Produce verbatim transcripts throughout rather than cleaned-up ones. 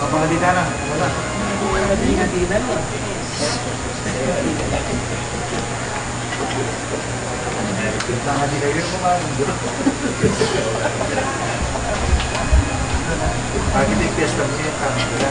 Kapangaditan na, wala. Kapangaditan na. Pinta nga di kayo kumain. Pagi di fiesta niya, kami na.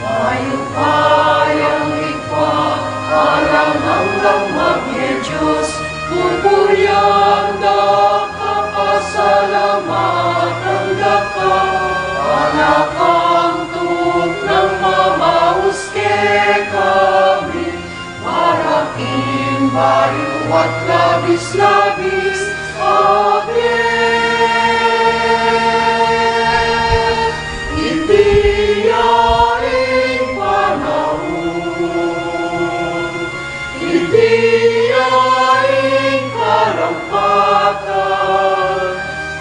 Mayupayang Ibpa, alang anggang Dios, pupurian da ka. At labis-labis a bie, iti ya ing panaun, iti ya ing karampatan,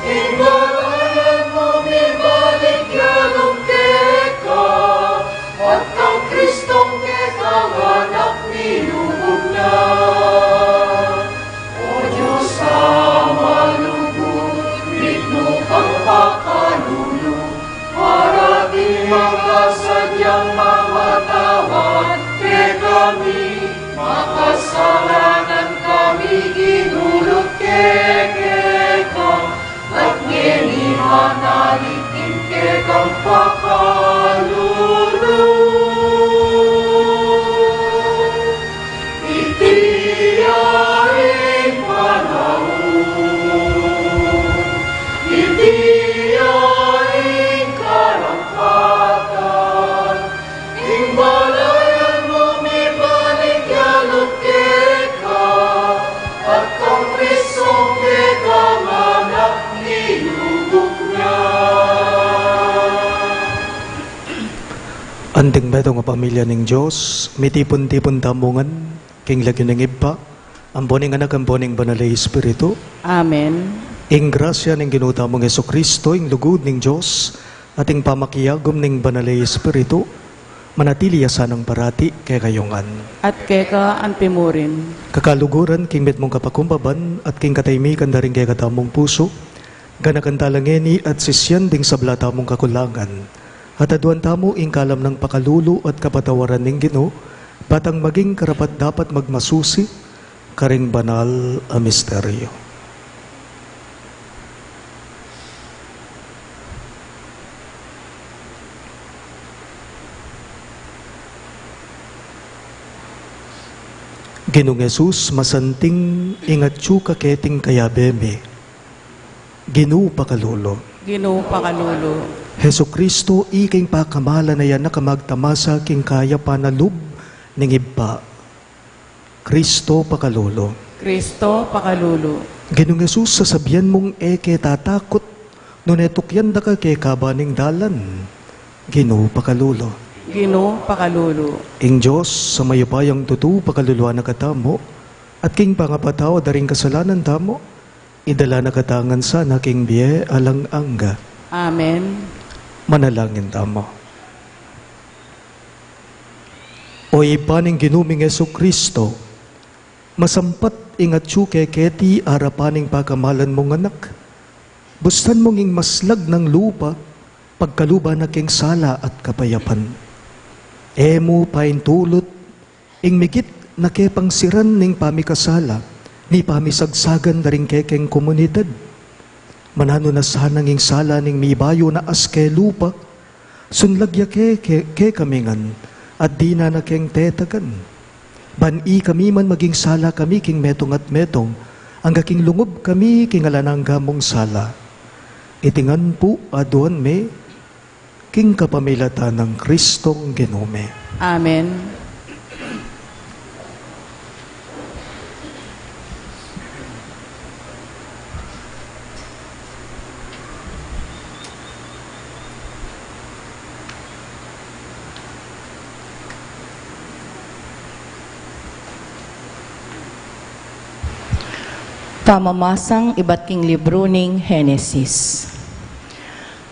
ing balayan mung ibalik ya nung keka, at kang Kristong kekang anak, minubuk na. O Dios a malugud, mitmu kang pakalulu, para ding makasadyang mamatawad kekami, makasalanan kami, ginulu, kekeka, at ngeni manalitin kekang pakalulu. Iti ya ing panaun, iti ya ing karampatan, ing balayan mung ibalik ya nung keka, at kang Kristong kekang anak, minubuk na. Anting metung a pamilya ning Dios, mitipun-tipun tamu ngan king lagyu ning Ibpa, ampo ning Anak, ampo ning Banal a Espiritu. Amen. Ing grasya ning Ginu tamung Jesucristo, ing lugud ning Dios, at ing pamakiagum ning Banal a Espiritu, manatili ya sanang parati kekayu ngan. At keka anti mu rin. Kakaluguran, king mitmung kapakumbaban at king katahimikan da ring kekatamung pusu, ganakan tala ngeni at sisian ding sabla tamung kakulangan, at aduan tamu ing kalam nang pakalulu at kapatawaran ning Ginu, batang maging karapat-dapat magmasusi karing banal a misteryo. Ginung Jesus, masanting ing atyu ka keting kayabe mi. Ginu, pakalulu. Ginu, pakalulu. Jesucristo, ika ing pakamalan a anak a magtamasa king kayapan a lub ning Ibpa. Kristo, pakalulu. Kristo, pakalulu. Ginung Jesus, sasabian mung e ke tatakut nune tukyan da ka kekaba ning dalan. Ginu, pakalulu. Ginu, pakalulu. Ing Dios a mayupayang tutu pakaluluan na katamu, at king pangapatawad da ring kasalanan tamu, idala na katamu ngan sana king bie alang angga. Amen. Manalangin tamu. O Ibpa ning Ginu ming Jesucristo, masampat ing atyu ke keti arapan ning pakamalan mung anak. Bustan mung ing maslag nang lupa, pagkaluban na king sala at kapayapan. E mu paintulut ing migit na kepangsiran ning pamikasala, ning pamisagsagan da ring kekeng komunidad. Mananu na sanang ing sala ning mibayu na aske lupa, sunlag ya ke, ke, kekami ngan, at dinan na keng tetagan. Ban ikami man maging sala kami king metung at metung, angga king lungub kami king alang angga mung sala. Iti ngan pu aduan mi, king kapamilatan nang Kristong Ginu mi. Amen. Pamamasang ibat king libru ning Henesis.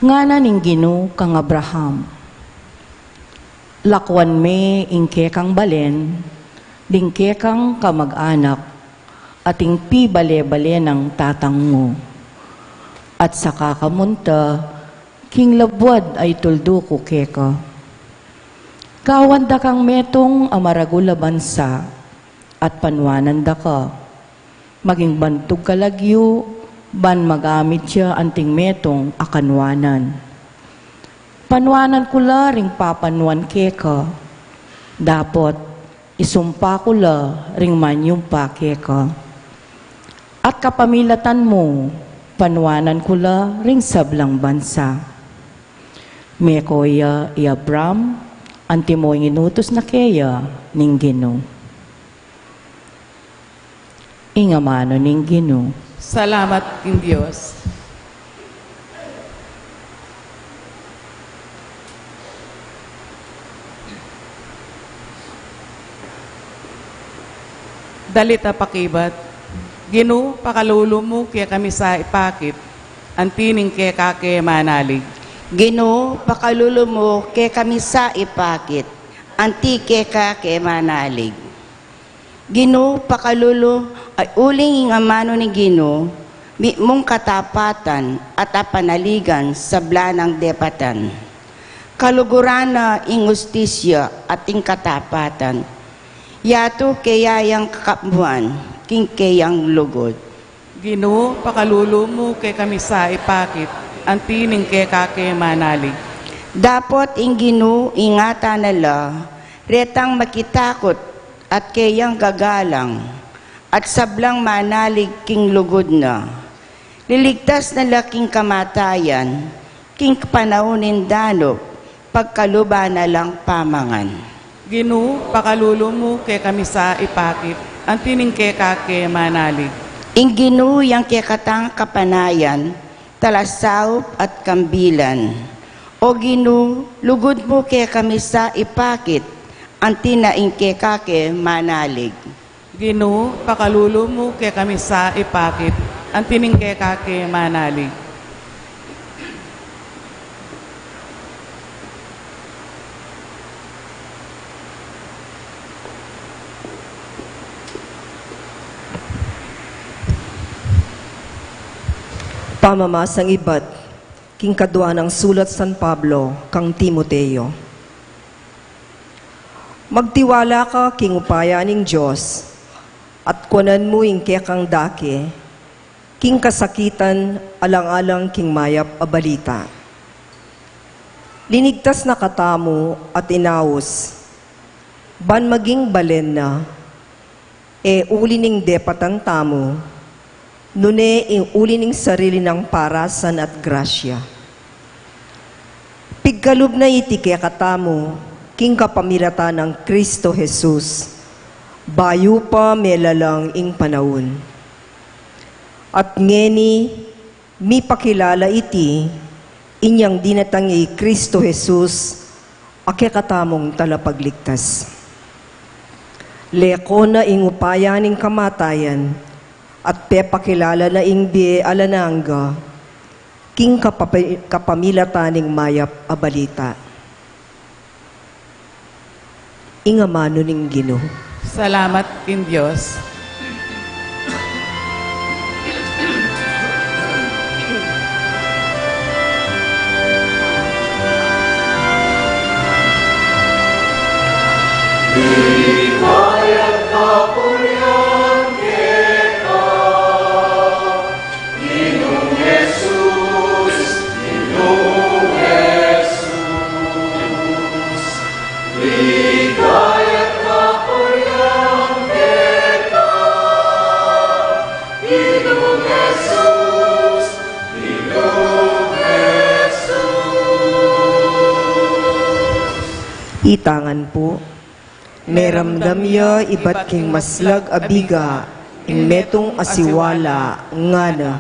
Ngana ning Ginu kang Abraham, lakuan me ing kekang balen, ding kekang kamag-anak, at ing pibale-bale nang tatang mu, at saka ka munta king labuad a ituldu ku keka. Gawan da kang metung a maragul a bansa, at panuanan da ka. Maging bantug ka lagyu, ban magamit ya anting metung a kanuanan. Panuanan ku la ring papanuan keka, dapot isumpa ku la ring manyumpa keka. At kapamilatan mu, panuanan ku la ring sablang bansa. Meko ya i Abram, antimo ing inutus na keya ning Ginu. Ing amanu ning Ginu. Salamat king Dios. Dalit a pakibat. Ginu, pakalulu mu kekami sa ipakit, anti ning keka ke manalig. Ginu, pakalulu mu kekami sa ipakit, anti keka ke manalig. Ginu, pakalulu, ay uling ing amanu ning Ginu, mitmung katapatan at apanaligan sabla nang depatan. Kaluguran na ing ustisya at ing katapatan. Yatu keya yang kakapuan, king keyang lugud. Ginu, pakalulu mu kekami sa ipakit, anti ning keka ke manalig. Dapot ing Ginu ingatan na la, retang makitakut at keyang gagalang, at sablang manalig king lugud na. Liligtas na la king kamatayan, king panaun ning danup, pagkaluban na lang pamangan. Ginu, pakalulu mu kekami sa ipakit, anti ning keka ke manalig. Ing Ginu yang kekatang kapanayan, talasaup at kambilan. O Ginu, lugud mu kekami sa ipakit, anti na ing keka ke manalig. Ginu, pakalulu mu kekami sa ipakit, anti ning keka ke manalig. Pamamasang ibat king kadua nang sulat San Pablo kang Timoteo. Magtiwala ka king upaya ning Dios, at kuanan mu ing kekang dake, king kasakitan alang-alang king mayap a balita. Linigtas na katamu at inaus, ban maging balen na, e uli ning depatan tamu, nune ing uli ning sarili nang parasan at grasya. Pigkalub na iti kekatamu, king kapamilatan nang Cristo Jesus, bayu pa melalang ing panaun. At ngeni, mipakilala iti, inyang dinatang i Cristo Jesus, a kekatamung talapagligtas. Leko na ing upaya ning kamatayan, at pepakilala na ing bie alang angga, king kapapa-, kapamilatan ning mayap a balita. Ing amanu ning Ginu. Salamat king Dios. Ginung Jesus, Ginung Jesus, ligaya at kapurian keka. Ginung Jesus, Ginung Jesus. Itangan pu. Meramdam ya ibat king maslag a biga ing metung a siwala, ngana,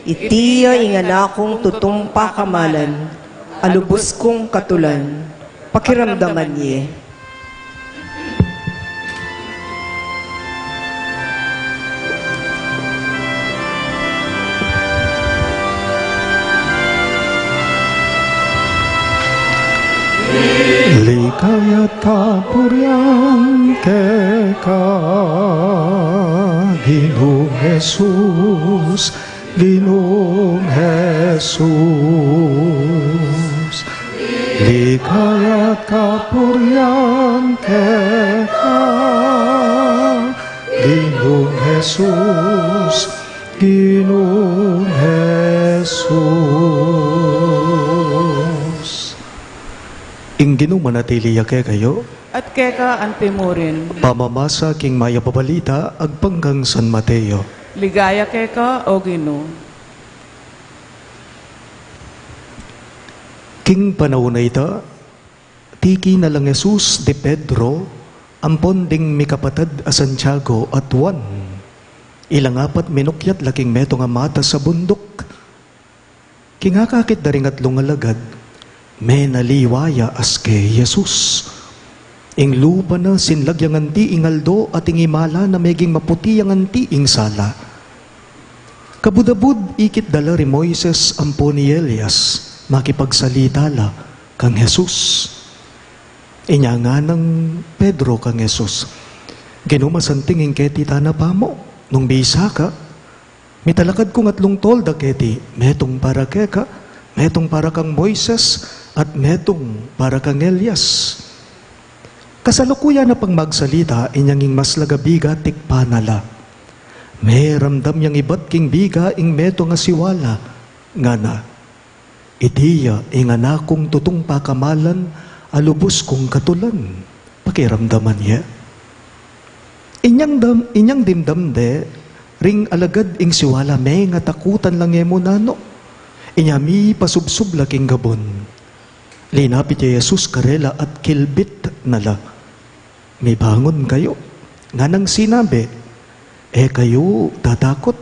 "Iti ya ing anak kung tutung pakamalan, a lubus kung katulan, pakiramdaman ye." Ligaya at kapurian keka, Ginung Jesus, Ginung Jesus. Ligaya at kapurian keka, Ginung Jesus, Ginung Jesus. Ing Ginu manatili ya kekayu. At keka antimurin. Pamamasa king mayap a balita agpang kang San Mateo. Ligaya keka, O Ginu. King panaun a ita, tiki na lang Jesus di Pedro, ampon ding mikapatad a Santiago at Juan. Ila ngapat minukyat la king metung a matas a bunduk. King akakit da ring atlung alagad, menaliwa ya aske Jesus. Ing lupa na sinlag yang anti ing aldo at ing imala na meging maputi yang anti ing sala. Kabud-abud ikit da la ri Moises ampon i Elias, makipagsalita la kang Jesus. Inya nganang Pedro kang Jesus, "Ginu, masanting ing keti tana pamu, nung bisa ka, mitalakad kung atlung tolda keti, metung para keka, metung para kang Moises, at metung para kang Elias." Kasalukuyan na pang magsalita, inyang ing maslag a biga tikpan na la. Meramdam yang ibat king biga ing metung a siwala, ngana, "Iti ya ing Anak kung tutung pakamalan a lubus kung katulan. Pakiramdaman ye." Inyang dam-, inyang dimdam de ring alagad ing siwala, mengatakutan la nge mu nanu. Inya mipasubsub la king gabun. Linapit ya Jesus karela at kilbit na la. "Mibangun kayu," nganang sinabi, "e kayu tatakut."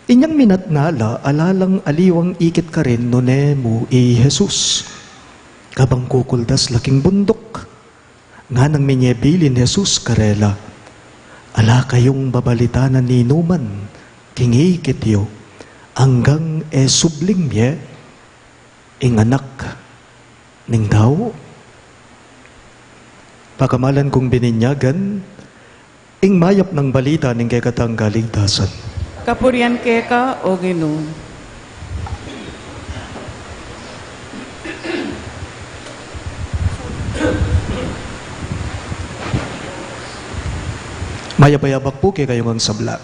Inyang minatna la, ala lang aliwang ikit karin nune mu i Jesus. Kabang kukuldas la king bunduk, nganang minye bilin Jesus karela, "Ala kayung babalita na ninuman king ikit yu, anggang e subling mie ing Anak ning Tau." Pakamalan kung bininyagan, ing mayap nang balita ning kekatang kaligtasan. Kapurian keka, O Ginu. Mayap a yabak pu kekayu ngang sabla.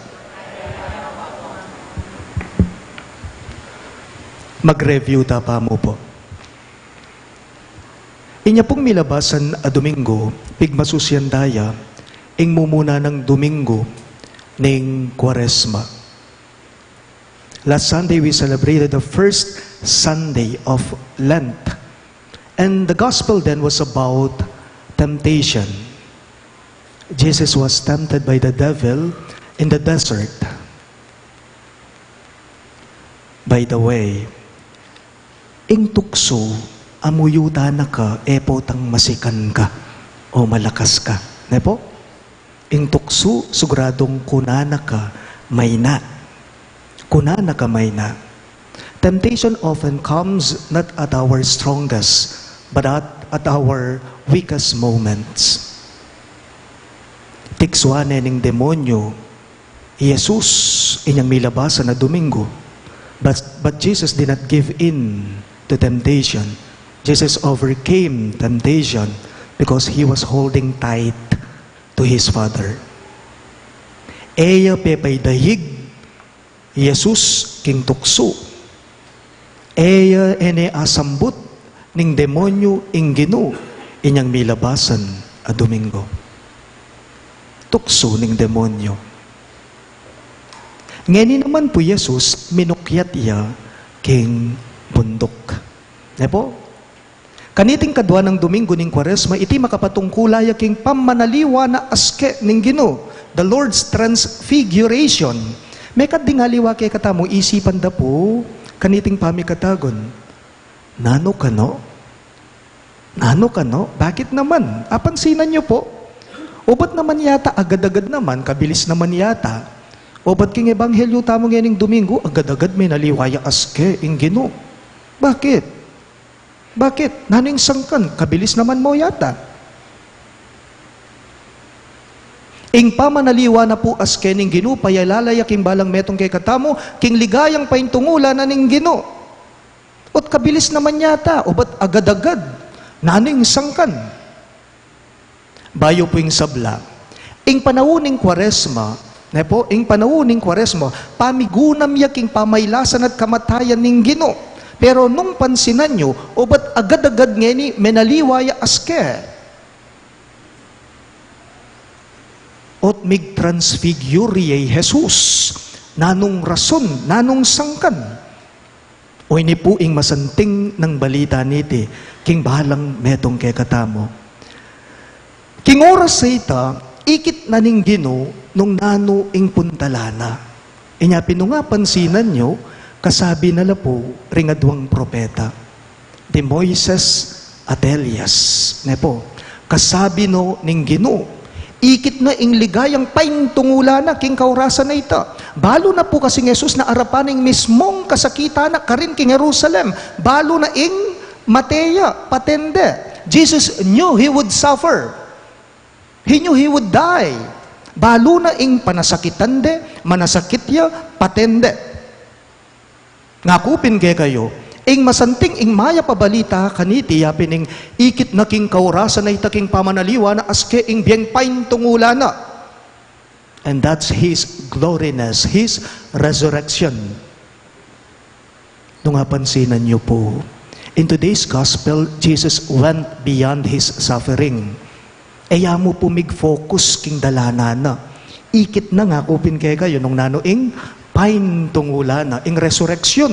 Mag-review ta pamu pu. Inya pung milabasan a Domingo, pigmasusyan da ya ing mumuna nang Domingo ning Kuaresma. Last Sunday, we celebrated the first Sunday of Lent. And the gospel then was about temptation. Jesus was tempted by the devil in the desert. By the way, ing tuksu, amuyutan na ka, e potang masikan ka o malakas ka. Ne pu? Ing tuksu, siguradung kunan na ka mayna. Kunan na ka mayna. Temptation often comes not at our strongest, but at, at our weakest moments. Tuksuan ne ning demonyo i Jesus inyang milabasan a Domingo. But, but Jesus did not give in to temptation. Jesus overcame temptation because he was holding tight to his Father. E ya pepaidahig i Jesus king tuksu. E ya, e ne asambut ning demonyo ing Ginu inyang milabasan a Domingo. Tuksu ning demonyo. Ngeni naman pu i Jesus, minukyat ya king bunduk. Ne pu? Kaniting kadua nang Domingo ning Kuaresma, iti makapatungkula ya king pamanaliwa na aske ning Ginu, the Lord's Transfiguration. Mekad ding aliwa kekatamu, isipan da pu kaniting pamikatagun. Nanu kanu? Nanu kanu? Bakit naman? Apansinan yu pu? Obat naman yata, agad-agad naman, kabilis naman yata. Obat king ebanghelyo tamu ngening Domingo, agad-agad menaliwa ya aske ing Ginu. Bakit? Bakit? Nanu ing sangkan? Kabilis naman mu yata. Ing pamanaliwa na pu aske ning Ginu, payalala ya king balang metung kekatamu king ligayang paintungulan na ning Ginu. Ot kabilis naman yata, obat agad-agad. Nanu ing sangkan? Bayu pu ing sabla. Ing panaun ning Kuaresma, ne pu, ing panaun ning Kuaresma, pamigunam ya king pamailasan at kamatayan ning Ginu. Pero nung pansinan yu, obat agad-agad ngeni menaliwa ya aske. Ot mig-transfigure ya i Jesus. Nanung rason, nanung sangkan? O ini pu ing masanting nang balita niti king balang metung kekatamu. King oras a ita, ikit na ning Ginu nung nanu ing puntalan na. Inya pin nung apansinan yu, kasabi na la pu ring aduang propeta, di Moises at Elias, ne pu. Kasabi no ning Ginu, ikit na ing ligayang paintungulan na king kaurasan a ita. Balu na pu kasing Jesus na arapan na ing mismung kasakitan na karin king Jerusalem. Balu na ing mate ya, patende. Jesus knew he would suffer. He knew he would die. Balu na ing panasakitan de, manasakit ya, patende. Ngaku pin kekayu, ing masanting, ing mayap a balita kaniti, ya pin ing ikit na king kaurasan a ita king pamanaliwa na aske ing bieng paintungulan na. And that's his gloriness, his resurrection. Nung apansinan yu pu, in today's gospel, Jesus went beyond his suffering. E ya mu pu mig-focus king dalanan na. Ikit na, ngaku pin kekayu, nung nanu ing paintungulan na, ing resurrection.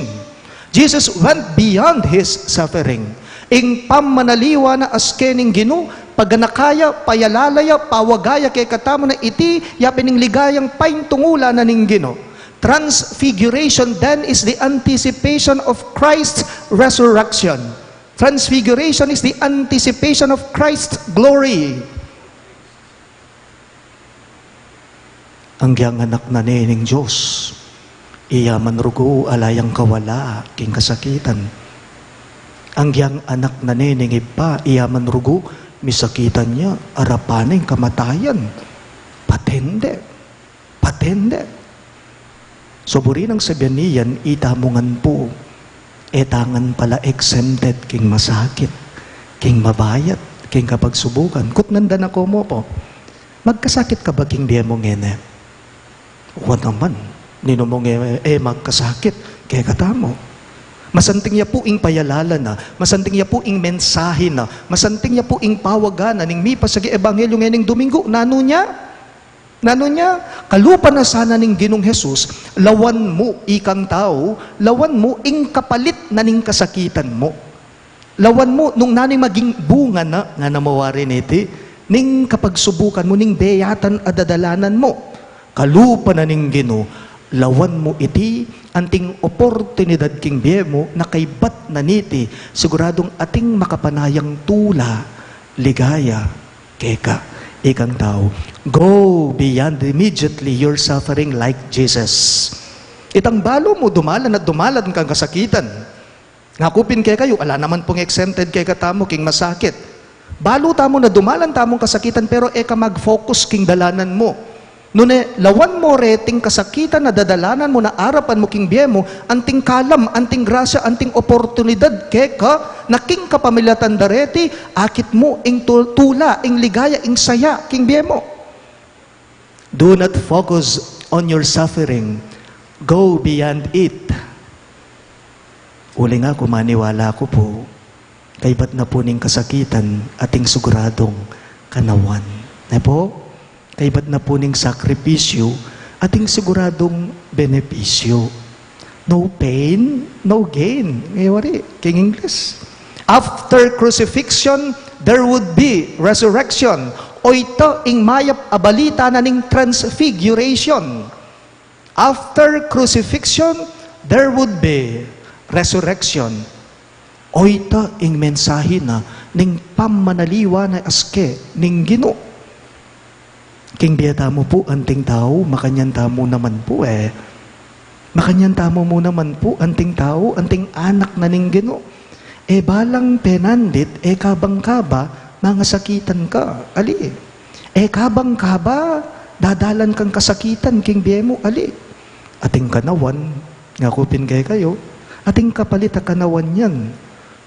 Jesus went beyond his suffering. Ing pamanaliwa na aske ning Ginu, paganaka ya, payalala ya, pawaga ya kekatamu na iti, ya pin ing ligayang paintungulan na ning Ginu. Transfiguration then is the anticipation of Christ's resurrection. Transfiguration is the anticipation of Christ's glory. Anggyang Anak na ne ning Dios, iya man rugu ala yang kawala king kasakitan. Anggyang Anak na ne ning Ibpa, iya man rugu misakitan ya, arapan na ing kamatayan. Patende. Patende. So, buri nang sabian niyan, itamu ngan pu, e ta ngan pala exempted king masakit, king mabayat, king kapagsubukan. Kutnan da na, komu pu, magkasakit ka ba king bie mu ngeni? Wa naman. Ninu mu nge e magkasakit kekatamu? Masanting ya pu ing payalala na, masanting ya pu ing mensahe na, masanting ya pu ing pawaga na ning mipasagi ebanghelyu ngening Domingo. Nanu nya? Nanu nya? Kalupa na sana ning Ginung Jesus, lawan mu, ikang tau, lawan mu ing kapalit na ning kasakitan mu. Lawan mu, nung nanu ing maging bunga na, ngana mu wari niti, ning kapagsubukan mu, ning beyatan a dadalanan mu. Kalupa na ning Ginu, lawan mu iti, anting oportunidad king bie mu, na kaybat na niti, siguradung ating makapanayang tula, ligaya, keka, ikang tau. Go beyond immediately your suffering like Jesus. Itang balu mu dumalan at dumalan kang kasakitan. Ngaku pin kekayu, ala naman pung exempted kekatamu king masakit. Balu tamu na dumalan tamung kasakitan, pero e ka mag-focus king dalanan mu. Nune, lawan mu reting kasakitan a dadalanan mu na arapan mu king bie mu, anting kalam, anting grasya, anting oportunidad keka, na king kapamilatan da reti, akit mu ing tu-, tula, ing ligaya, ing saya king bie mu. Do not focus on your suffering. Go beyond it. Uling aku, maniwala ku pu, kaybat na pu ning kasakitan, ating siguradung kanawan. Ne pu? Kaybat na pu ning sakripisyu, ating siguradung benepisyu. No pain, no gain. Ngeni wari, king English. After crucifixion, there would be resurrection. O ita ing mayap a balita na ning transfiguration. After crucifixion, there would be resurrection. O ita ing mensahe na ning pamanaliwa na aske ning Ginu. King bie tamu pu, anting tau, makanyan tamu naman pu e. Makanyan tamu mu naman pu, anting tau, anting anak na ning Ginu. E balang penandit, e kabang kaba, mangasakitan ka, ali. E kabang kaba, dadalan kang kasakitan, king bie mu, ali. Ating kanawan, ngaku pin kekayu, ating kapalit a kanawan yan.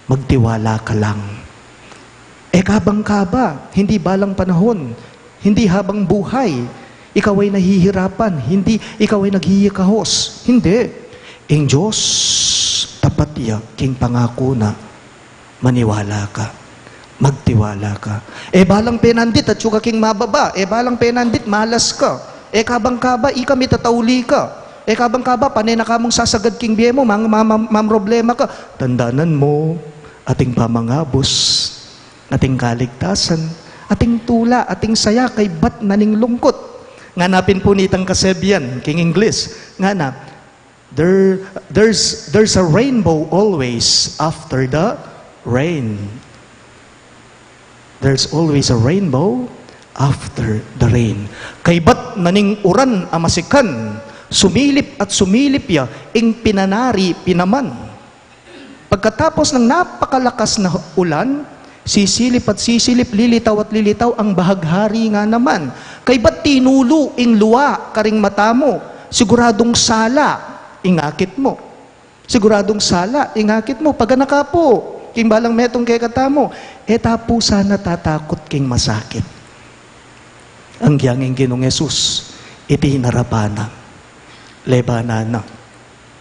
Magtiwala ka lang. E kabang kaba, hindi balang panahon, hindi habang buhay, ikaw ay nahihirapan, hindi ikaw ay naghihikahos. Hindi. Ing Dios, tapat ya king pangaku na. Maniwala ka. Magtiwala ka. E balang penandit, atyu ka king mababa. E balang penandit, malas ka. E kabang kaba, ika mitatauli ka. E kabang kaba, pane na ka mung sasagad king bie mu, mang-, ma-, ma-, mamroblema ka. Tandanan mu, ating pamangabus, ating kaligtasan, Ating tula, ating saya, kaybat na ning lungkut. Ngana pin pu nitang kasebian, king English, ngana, there, there's, there's a rainbow always after the rain. There's always a rainbow after the rain. Kaybat na ning uran a masikan, sumilip at sumilip ya, ing pinanari pin naman. Pagkatapos ng napakalakas na ulan, sisilip at sisilip, lilitaw at lilitaw, ang bahaghari nga naman. Kaybat tinulu ing lua karing mata mu, siguradung sala ing akit mu. Siguradung sala ing akit mu. Paganaka pu king balang metung kekatamu, e ta pu sana tatakut king masakit. Agyang ing Ginung Jesus, iti inarapan na, lebanan na,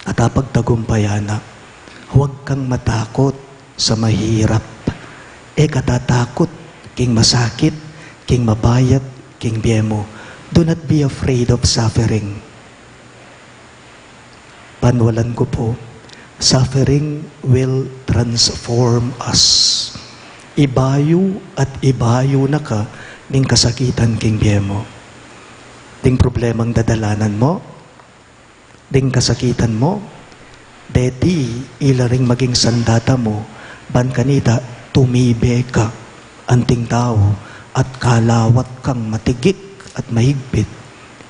at apagtagumpayan na. Huwag kang matakot sa mahirap. E ka tatakut king masakit, king mabayat, king bie mu. Do not be afraid of suffering. Banwalan ku pu, suffering will transform us. Ibayu at ibayu na ka ning kasakitan king bie mu. Ding problemang dadalanan mu, ding kasakitan mu, deti ila ring maging sandata mu, ban kanita tumibe ka anting tau, at kalawat kang matigik at mahigpit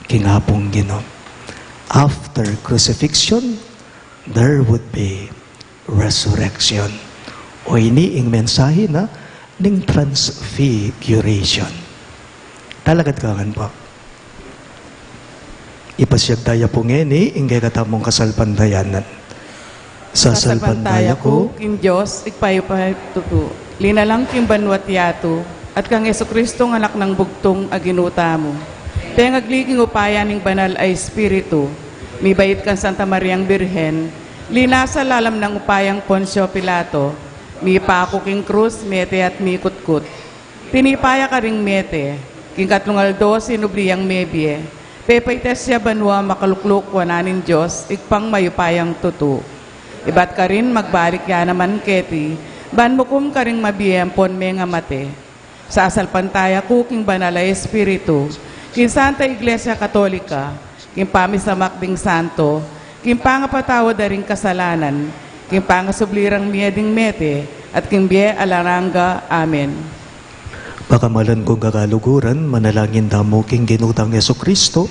king Apung Ginu. After crucifixion, there would be resurrection. O ini ing mensahe na ning transfiguration. Talakad ka ngan pu. Ipasyag taya pu ngeni ing kekatamung kasalpantayanan. Sasalpantaya ku king Dios, Ibpa yu patutu, linalang king banua't yatu, at kang Jesucristong Anak nang bugtung a Ginu tamu. Pengagli king upaya ning Banal a Espiritu, mibait kang Santa Mariang Birhen, linasa lalam nang upayang Poncio Pilato, mipaku king krus, mete at mikutkut. Tinipa ya karing mete, king katlung aldo sinubli yang mebie, pepaitas ya banua, makalukluk wanan ning Dios, Ibpang mayupayang tutu. Ibat karin magbalik ya naman keti, ban mukum karing mabie ampon mengamate. Sasalpantaya ku king Banal a Espiritu, king Santa Iglesia Katolika, king pamisamak ding santo, king pangapatawad da ring kasalanan, king pangasubli rang mie ding mete, at king bie alang angga. Amen. Pakamalan kung kakaluguran, manalangin tamu king Ginu tang Jesucristo,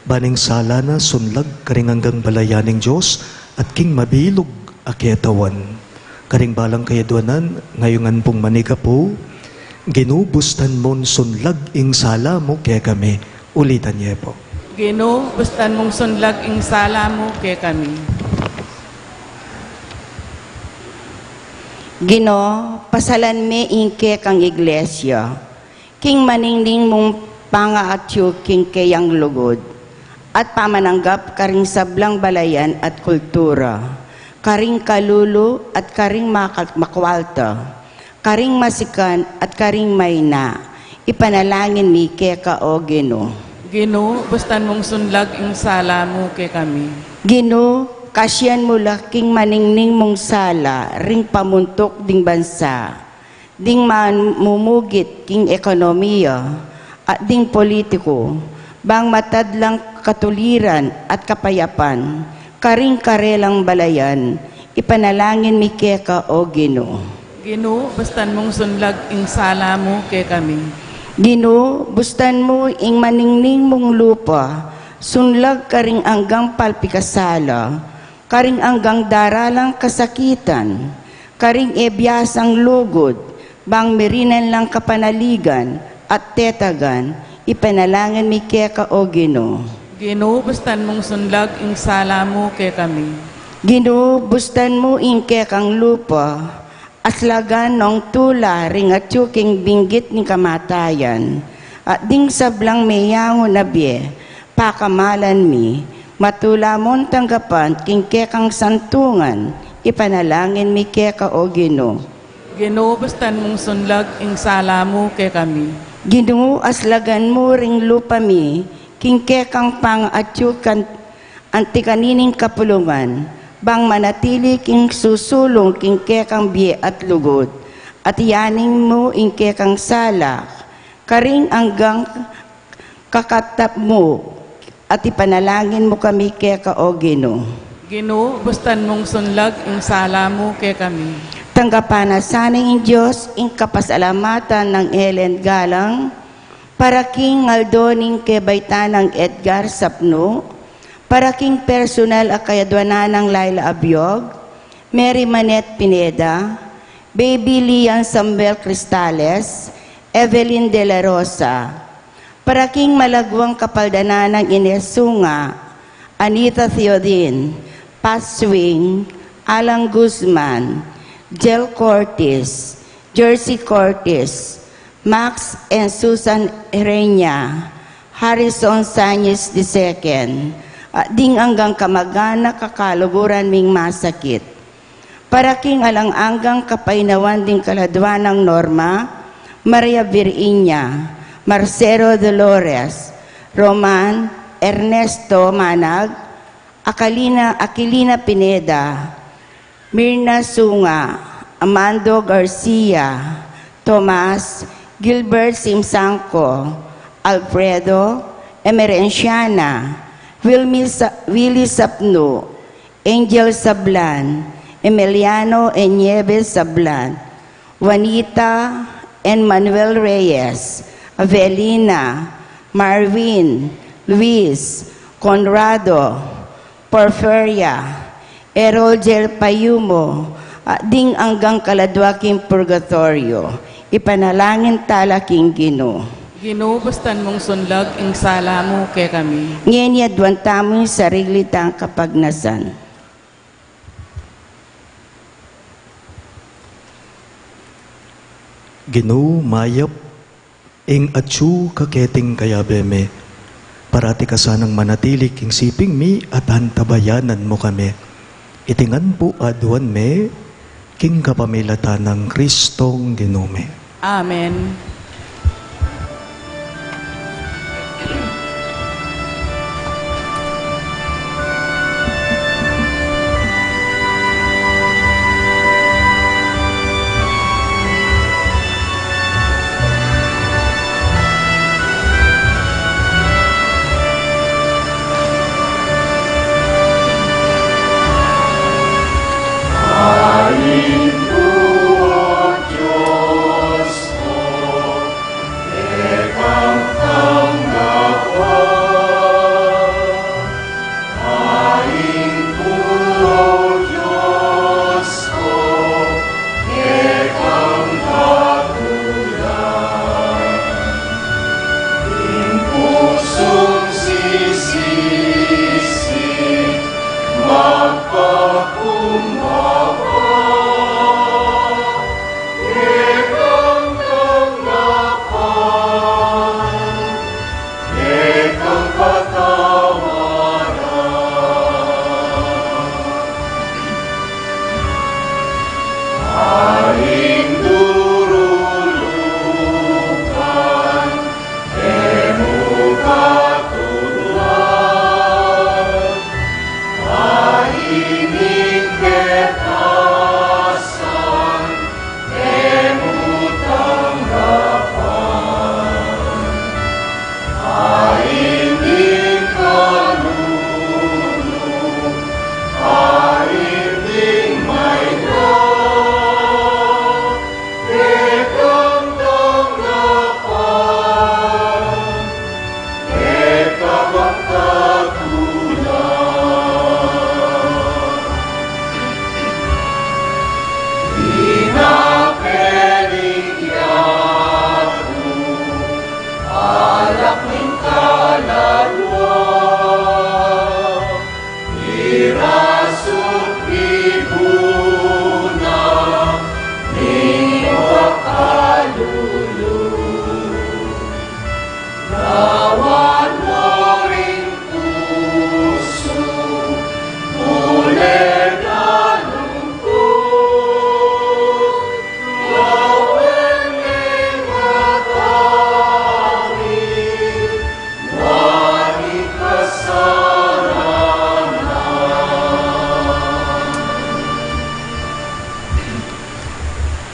ban ing sala na sunlag karing anggang balayan ning Dios, at king mabilug a ketawan. Karing balang kayadwanan, ngayungan pung manigapu, Ginu, bustan mung sunlag ing sala mu kekami. Ulitan ye pu. Ginu, bustan mung sunlag ing sala mu kekami. Ginu, pasalan me ing kekang iglesia, king maningning mung pangaatyu king keyang lugud, at pamananggap karing sablang balayan at kultura, karing kalulu at karing maka-, makwalta, karing masikan at karing maina, ipanalangin mi keka, o Ginu. Ginu, bustan mung sunlag ing sala mu kekami. Ginu, kasian mu la king maningning mung sala ring pamuntuk ding bansa, ding mamumugit king ekonomia, at ding politiku, bang matad lang katuliran at kapayapan karing karelang balayan, ipanalangin mi keka, o Ginu. Ginu, bustan mung sunlag ing sala mu kekami. Ginu, bustan mu ing maningning mung lupa, sunlag karing anggang palpikasala, karing anggang daralang kasakitan, karing e biasang lugud, bang mirinan lang kapanaligan at tetagan, ipanalangin mi keka, o Ginu. Ginu, bustan mung sunlag ing sala mu kekami. Ginu, bustan mu ing kekang lupa, aslagan nong tula ring atyu king binggit ning kamatayan, at ding sablang meyangu na bie, pakamalan mi, matula mung tanggapan king kekang santungan, ipanalangin mi keka, o Ginu. Ginu, bustan mung sunlag ing sala mu kekami. Ginu, aslagan mu ring lupa mi, king kekang pangaatyu kan anti kanining kapulungan, bang manatili king susulung king kekang bie at lugud, at iyaning mu ing kekang sala, Karing anggang kakatap mu, at ipanalangin mu kami keka, O Ginu. Ginu, bustan mung sunlag ing sala mu kekami. Tanggapan na sana ing Dios ing kapasalamatan nang Ellen Galang, para king aldo ning kebaitan nang Edgar Sapnu, para king personal a kayadwanan nang Laila Abiog, Mary Manette Pineda, Baby Lian Samuel Cristales, Evelyn De La Rosa, para king malagwang kapaldanan nang Ines Sunga, Anita Theodin, Pat Swing, Alan Guzman, Jel Cortis, Jersey Cortis, Max and Susan Hereña, Harrison Sanchez the second, at ding anggang kamag-anak a kaluguran ming masakit. Para king alang anggang kapainawan ding kaladwa nang Norma, Maria Virginia, Marcelo Dolores, Roman, Ernesto Manag, Akalina, Aquilina Pineda, Mirna Sunga, Amando Garcia, Tomas, Gilbert Simsangco, Alfredo, Emerenciana, Wilmi Sa-, Willy Sapnu, Angel Sablan, Emiliano and Nieves Sablan, Juanita and Manuel Reyes, Avelina, Marvin, Luis, Conrado, Porferia, Errol Jel Payumo, at ding anggang kaladwa king purgatorio. Ipanalangin tala king Ginu. Ginu, bustan mung sunlag ing sala mu kekami. Ngeni aduan tamu ing sarili tang kapagnasan. Ginu, mayap ing atyu ka keting kayabe mi. Parati ka sanang manatili king siping mi at antabayanan mu kami. Iti ngan pu aduan mi king kapamilatan nang Kristong Ginu mi. Amen.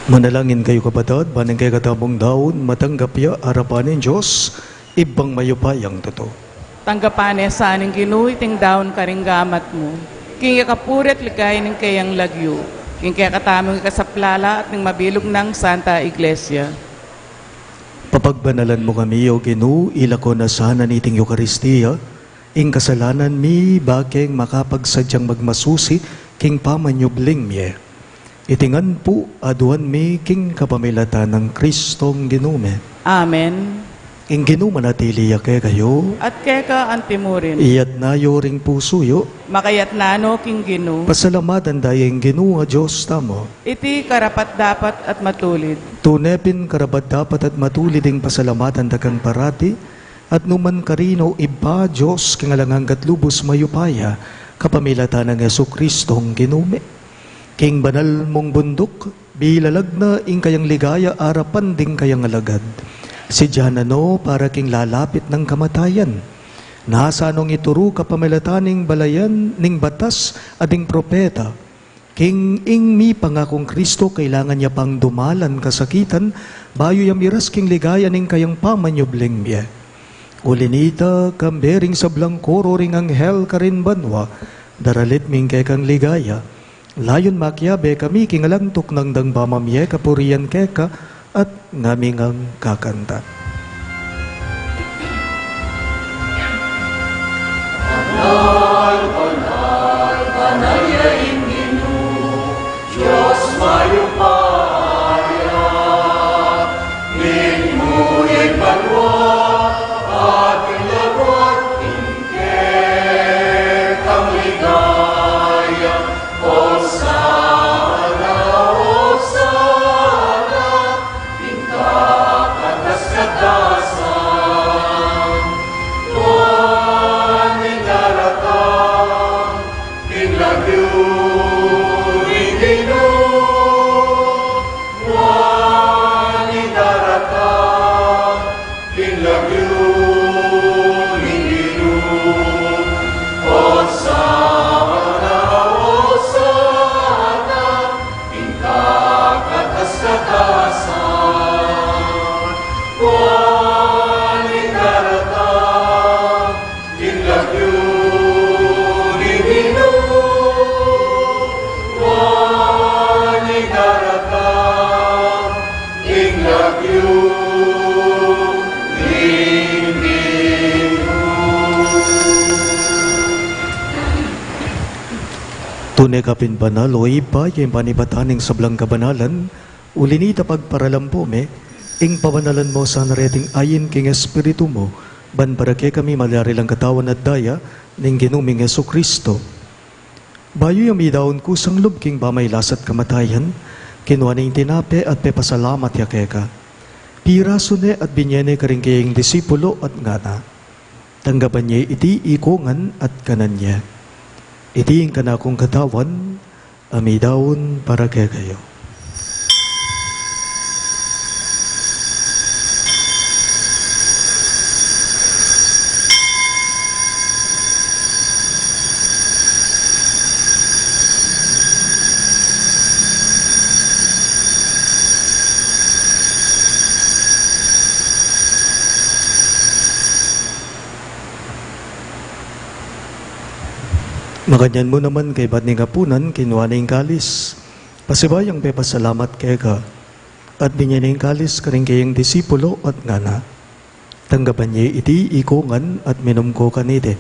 Manalangin kayu, kapatad, ban ing kekatamung daun matanggap ya arapan ning Dios, Ibpang mayupayang tutu. Tanggapan na sa ning Ginu iting daun karing gamat mu, king ikapuri at ligaya ning kayang lagyu, king kekatamung ikasaplala at ning mabilug nang Santa Iglesia. Papagbanalan mu kami, O Ginu, ilako na sana niting Eukaristia ing kasalanan mi, bakeng makapagsadyang magmasusi king pamanyubling mie. Iti ngan pu aduan mi king kapamilatan nang Kristong Ginu mi. Amen. Ing Ginu manatili ya kekayu. At keka antimurin. Iyatna yu ring pusu yu. Makayatna no king Ginu. Pasalamatan da ya ing Ginu a Dios tamu. Iti karapat-dapat at matulid. Tune pin karapat-dapat at matulid ing pasalamatan da kang parati, at numan karin, O Ibpa, Dios king alang angga at lubus mayupaya, kapamilatan nang Jesu-Kristong Ginu mi. King banal mung bunduk, bilalag na ing kayang ligaya arapan ding kayang alagad. Sidya na no para king lalapit nang kamatayan. Nasa nong ituru kapamilatan ning balayan ning batas a ding propeta, king ing mipangakung Kristo kailangan ya pang dumalan kasakitan, bayu ya miras king ligaya ning kayang pamanyubling mie. Uli nita, kambe ring sablang koro ring anghel karin banua, daralit mi ing kekang ligaya. Layun makiabe kami king alang tuknang dang pamamie kapurian keka, at ngami ngang kakanta. Banal, banal, banal ya ing Ginu, Dios mayupaya. Ning muling banua at ing labuad king kekang ligaya. Hosana, Hosana, ing kakatas-katasan. Nuan ing daratang king lagyu ning Ginu. Nuan ing daratang king lagyu ning Ginu. Hosana, Hosana, ing kakatas-katasan. Nuan ing daratang king lagyu ning Ginu. Nuan ing daratang king lagyu ning Ginu. Tune ka pin banal, O Ibpa, king panibatan ning sablang kabanalan, uli nita pagparalan pu mi, ing pabanalan mu sana reting ain king Espiritu mu, ban para kekami malyari lang katawan at daya ning Ginu ming Jesu-Kristo. Bayu ya midaun kusang lub king pamailas at kamatayan, kinua ne ing tinape at pepasalamat ya keka. Pirasu ne at binye ne karing kayang disipulo at ngana: Tanggapan ye iti ikongan at kanan ye. Iti ing kanakung katawan a midaun para kekayu. Makanyan mu naman kaybat ning apunan, kinua ne ing kalis, pasibayung pepasalamat keka, at binye ne ing kalis karing kayang disipulo at ngana: Tanggapan ye iti ikongan at minum ko kaniti.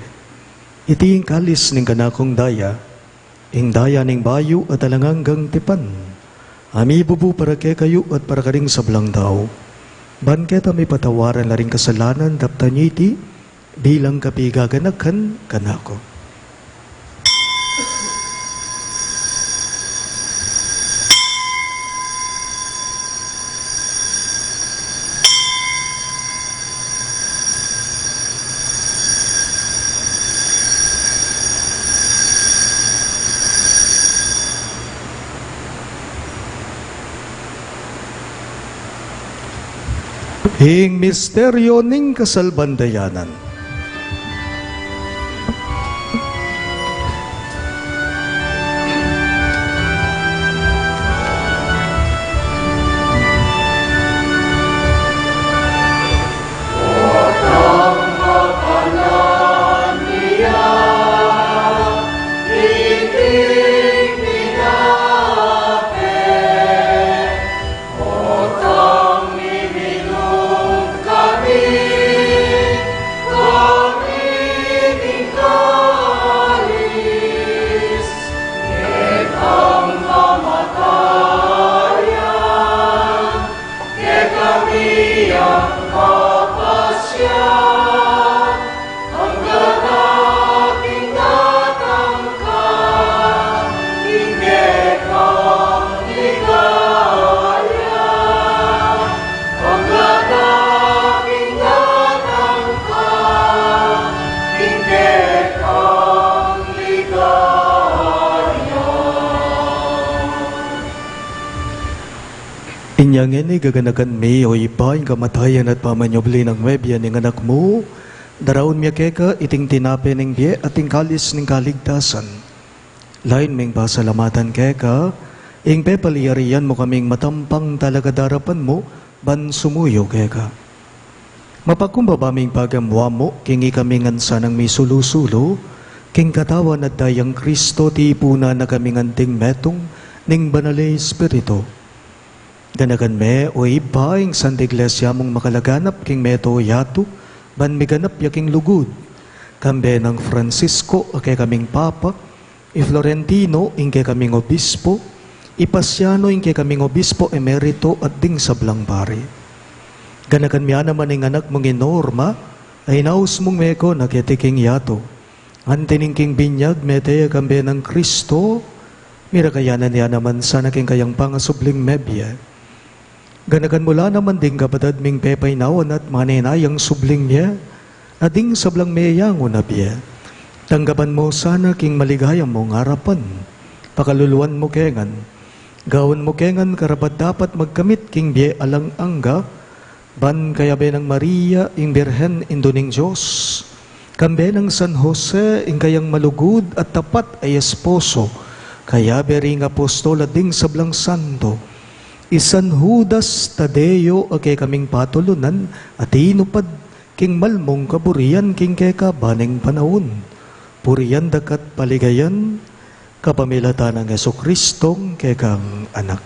Iti ing kalis ning kanakung daya, ing daya ning bayu at alang anggang tipan, a mibubu para kekayu at para karing sablang tau, ban keta mipatawaran la ring kasalanan. Daptan ye iti bilang kapigaganakan kanaku. Ing misteryo ning kasalpantayanan. Inya ngeni gaganakan mi, o Ibpa, ing kamatayan at pamanyubli nang mebie ning Anak mu, daraun mi keka iting tinape ning bie at ing kalis ning kaligtasan. Lain ming pasalamatan keka ing pepalyarian mu kaming matampang talakad king arapan mu ban sumuyu keka. Mapakumbaba ming pagamuan mu king ikami ngan sanang misulu-sulu king Katawan at Daya nang Kristo, tipunan na kaming anting metung ning Banal a Espiritu. Ganakan me, o Ibpa, ing Santa Iglesia mung makalaganap king mabilug a yatu, ban miganap ya king lugud. Kambe nang Francisco a kekaming Papa, i Florentino ing kekaming Obispo, i Pasiano ing kekaming Obispo Emerito at ding sablang pari. Ganakan me naman ing anak mung i Norma, a inaus mung meko na keti king yatu. Anti ning king binyag mete ya kambe nang Kristo, mirakayanan ya naman sana king kayang pangasubling mebie. Ganakan mu la naman ding kapatad ming pepainawa na at manenayang subling mie, na ding sablang meyangu na bie. Tanggapan mu sana king maligaya mung arapan. Pakaluluan mu ke ngan. Gawan mu ke ngan karapat-dapat magkamit king bie alang angga, ban kayabe nang Maria, ing Birhen, Indu ning Dios, kambe nang San Jose, ing kayang malugud at tapat a esposo, kayabe ring apostol at ding sablang santo, i San Judas Tadeo a kekaming patulunan, a tinupad king malmung kaburian king kekaban ning panaun. Purian da ka at paligayan, kapamilatan nang Jesucristong kekang Anak.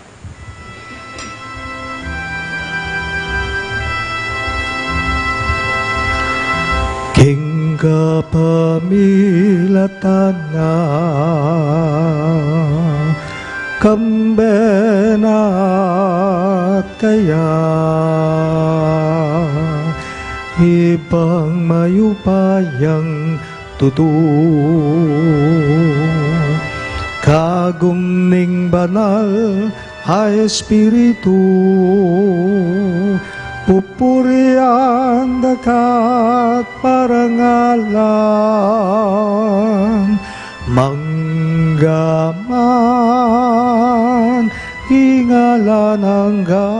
King kapamilatan na, kambe na at kaya, Ibpang mayupayang tutu. Kagum ning Banal a Espiritu, pupurian da ka at parangalan, mangga man king alang angga.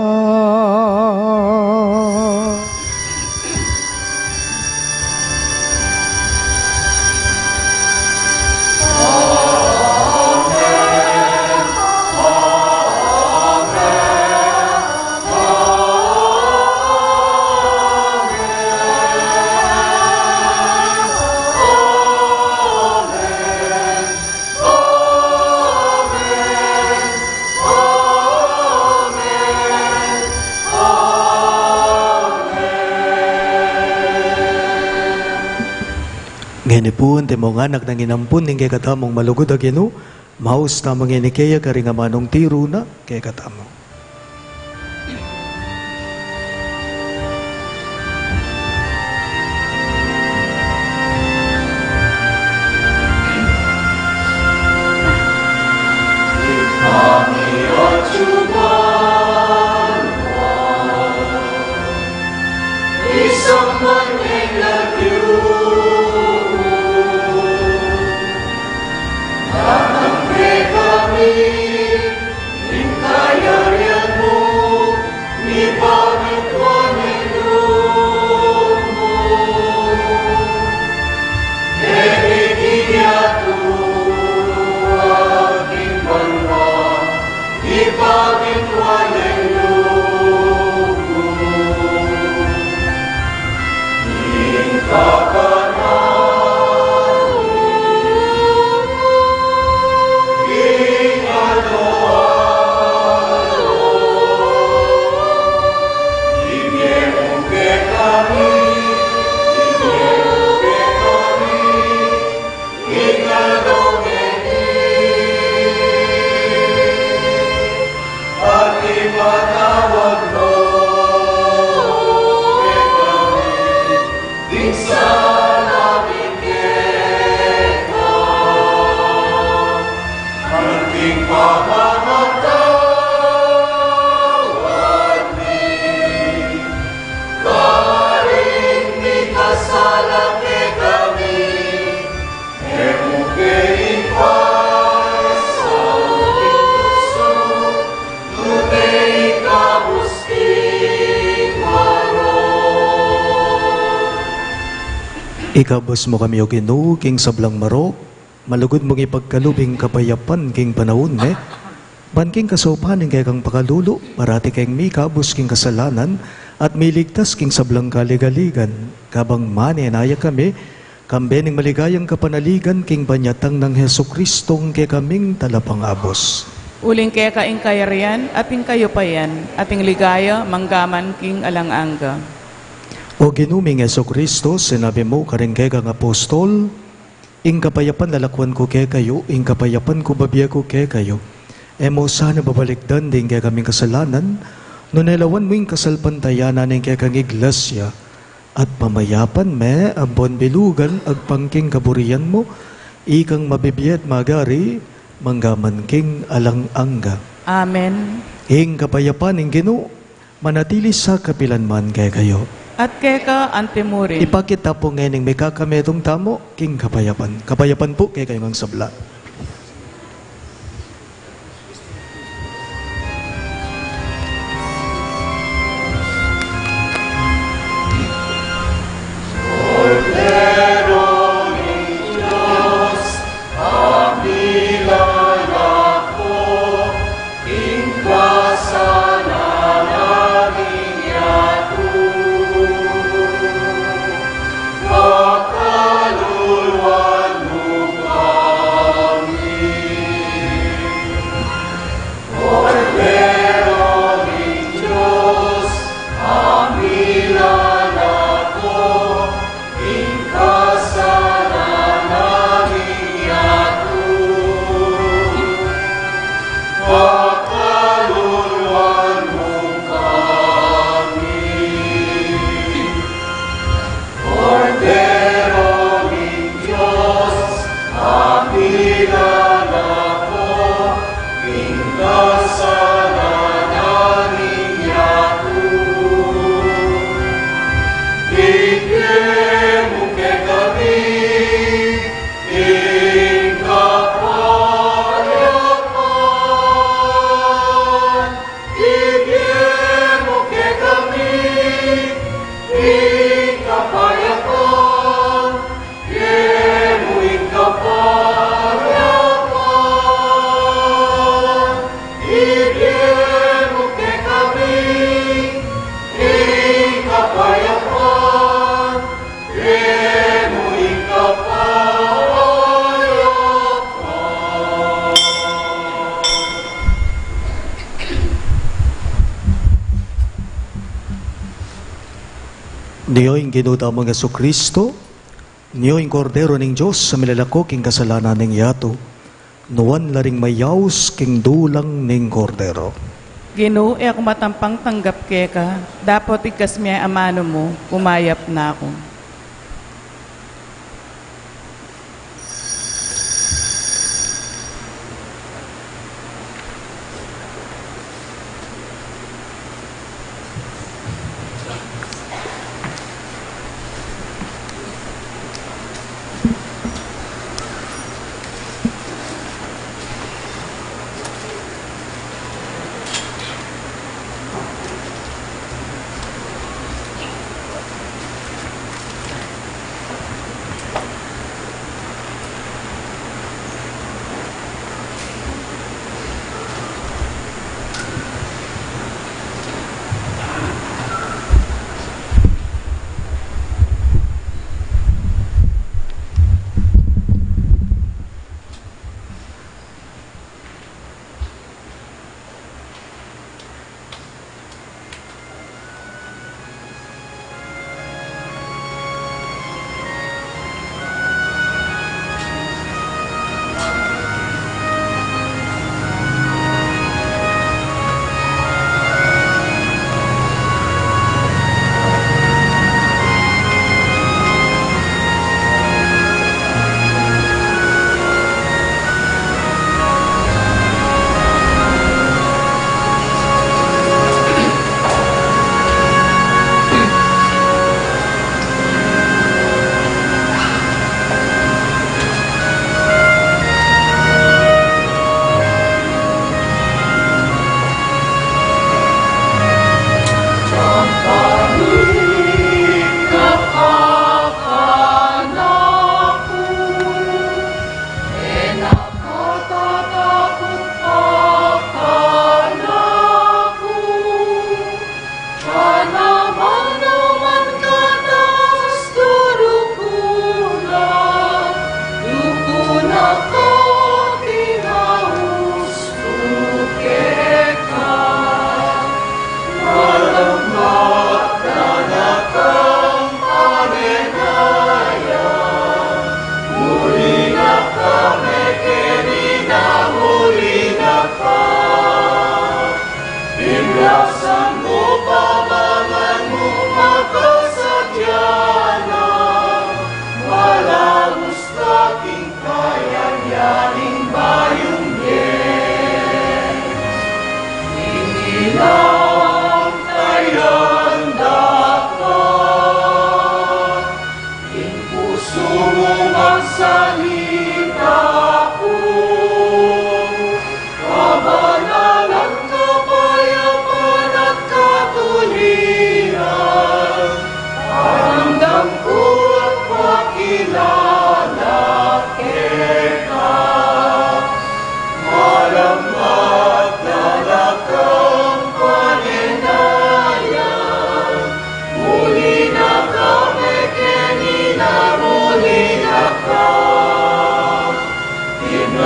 Ngeni pu, antimong anak nang inampun ning kekatamung malugud a Ginu, maus tamu ngeni keya karing amanung tiru na kekatamu. Ikabus mu kami, O Ginu, king sablang marok, malugud mung ipagkalub ing kapayapan king panaun mi, ban king kasaupan ning kekang pakalulu, parati keng mikabus king kasalanan, at miligtas king sablang kaligaligan, kabang manenaya kami, kambe ning maligayang kapanaligan king banyatang nang Jesucristong kekaming Talapangabus. Uling keka ing kayarian, at ing kayupayan, at ing ligaya, manggaman king alang angga. O Ginu ming Jesucristo, sinabi mu karing kekang apostol, ing kapayapan lalakwan ku kekayu, ing kapayapan ku bibie ku kekayu. E mu sana babalikdan ding kekaming kasalanan, nune lawan mu ing kasalpantayanan ning kekang iglesia, at pamayapan me ampon bilugan agpang king kaburian mu, ikang mabibie at magari, manggaman king alang angga. Amen. Ing kapayapan ning Ginu, manatili sa kapilan man kekayu. At keka antimurin. Ipakit ta pu ngeni ing mikakametung tamu king kapayapan. Kapayapan pu kekayu ngang sabla. Nio ing Ginu tamung Jesucristo, nio ing Kordero ning Dios a milalako king kasalanan ning yatu. Nuan la ring mayaus king dulang ning Kordero. Ginu, e aku matampang tanggap keka, dapot igkas me ing amanu mu, kumayap na ku.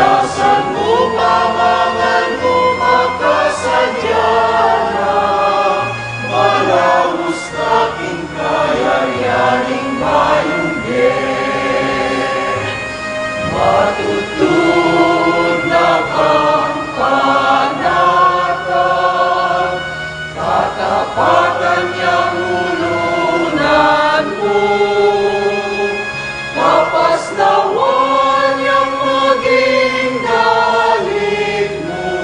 Asan mu pa mangan mu makasadya na, malaus na king kayarian ning mayung bie. Matutud na kang panatag, katapatan yang ulunan mu. Kapasnawan yang maging dalit mu,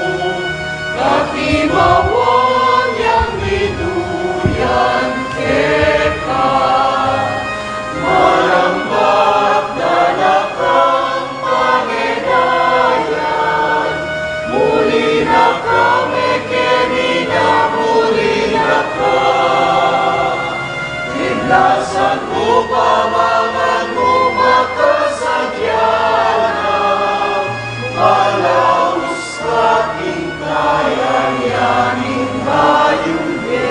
katimawan yang minuyan keka. Marambat dala kang pangenayan, muli na kami kenina, muli na ka. Iblasan mu pa mangan mu makasadya na, malaus na king kayarian ning mayung bie.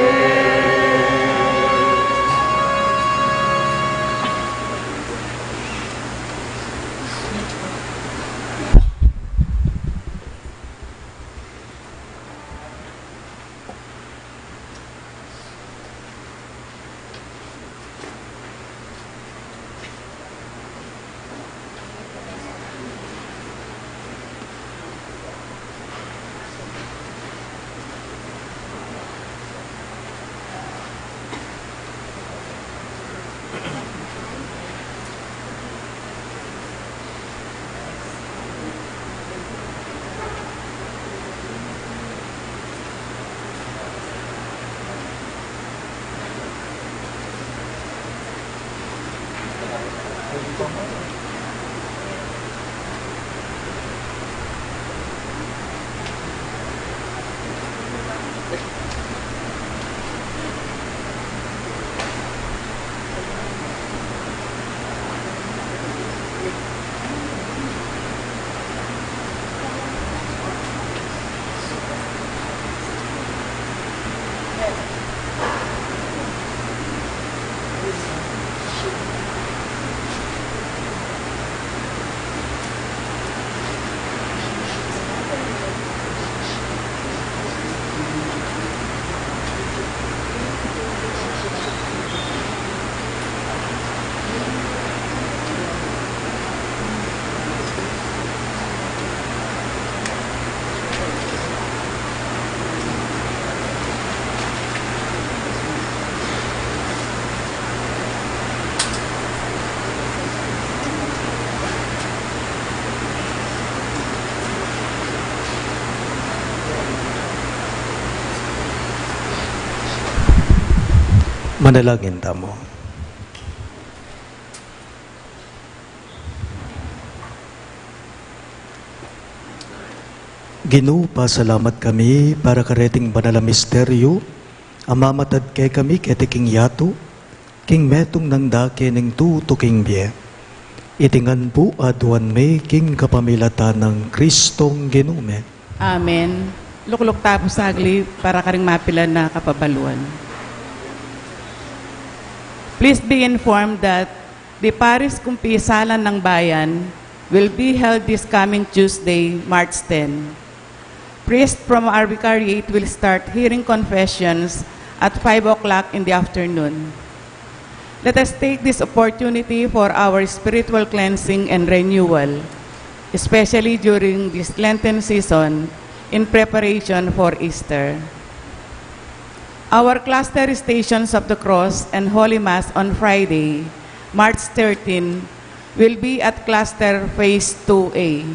Manalangin tamu. Ginu, pasalamat kami para kareting banal a misteryu a mamatad kekami keti king yatu, king metung nang dake ning tutuking bie. Iti ngan pu aduan mi king kapamilatan nang Kristong Ginu mi. Amen. Lukluk ta pu saglit para karing mapilan a kapabaluan. Please be informed that the Parish Kumpisalan ng Bayan will be held this coming Tuesday, March ten. Priest from our vicariate will start hearing confessions at five o'clock in the afternoon. Let us take this opportunity for our spiritual cleansing and renewal, especially during this Lenten season in preparation for Easter. Our cluster Stations of the Cross and Holy Mass on Friday, March thirteen, will be at Cluster Phase two A.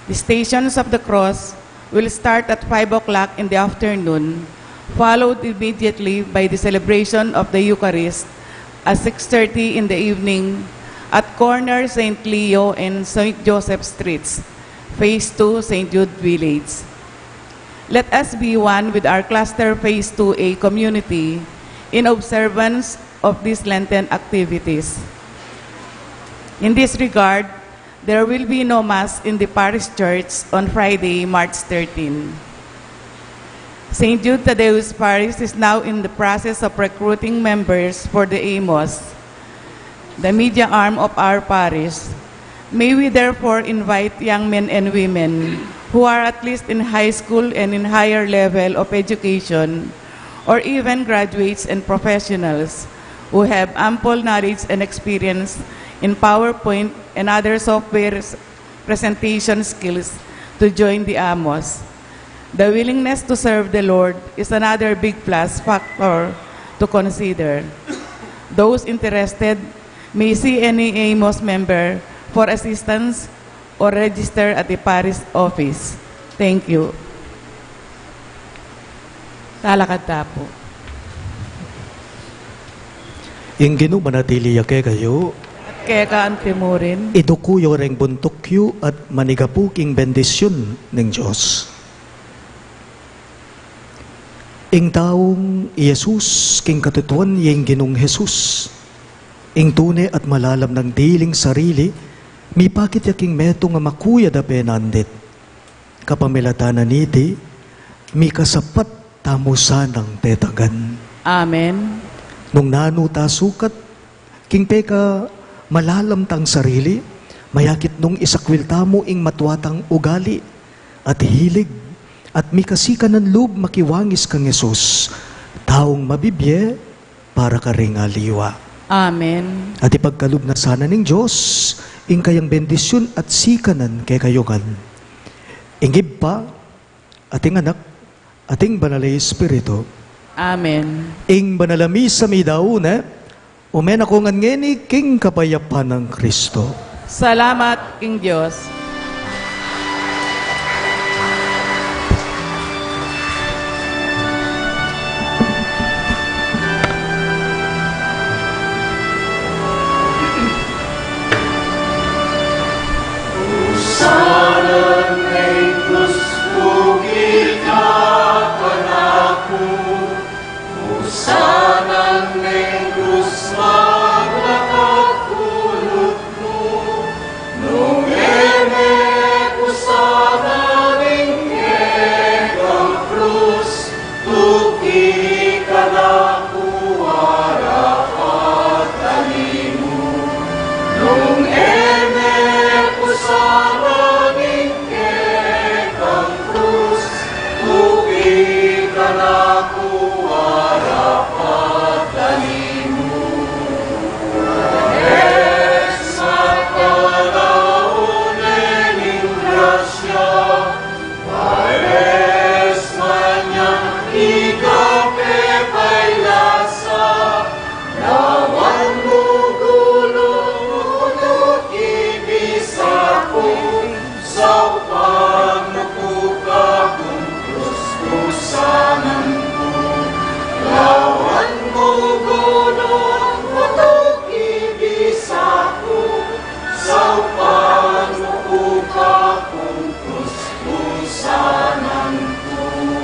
The Stations of the Cross will start at five o'clock in the afternoon, followed immediately by the celebration of the Eucharist at six thirty in the evening at corner Saint Leo and Saint Joseph Streets, Phase two, Saint Jude Village. Let us be one with our cluster Phase two A community in observance of these Lenten activities. In this regard, there will be no Mass in the parish church on Friday, March thirteen. Saint Jude Thaddeus Parish is now in the process of recruiting members for the AMOS, the media arm of our parish. May we therefore invite young men and women who are at least in high school and in higher level of education, or even graduates and professionals who have ample knowledge and experience in PowerPoint and other software presentation skills, to join the Amos. The willingness to serve the Lord is another big plus factor to consider. Those interested may see any Amos member for assistance or register at the parish office. Thank you. Talakad ta pu. Ing Ginu manatili ya kekayu. At keka antimurin. Iduku yu reng buntuk yu at manigapu king bendisyun ning Dios. Ing taung i Jesus, king katutuan ya ing Ginung Jesus, ing tune at malalam nang diling sarili, mipakit ya king metung a makuya da penandit. Kapamilatan na niti, mikasapat tamu sanang tetagan. Amen. Nung nanu ta sukat, king peka malalam tang sarili, mayakit nung isakwil tamu ing matwa tang ugali at hilig, at mikasikanan lub makiwangis kang Jesus, taung mabibie para karing aliwa. Amen. At ipagkalub na sana ning Dios ing kayang bendisyun at sikanan kekayu ngan. Ing Ibpa, at ing Anak, at ing Banal a Espiritu. Amen. Ing banal a misa midaun ne, ume na ko ngan ngeni king kapayapan nang Kristo. Salamat king Dios.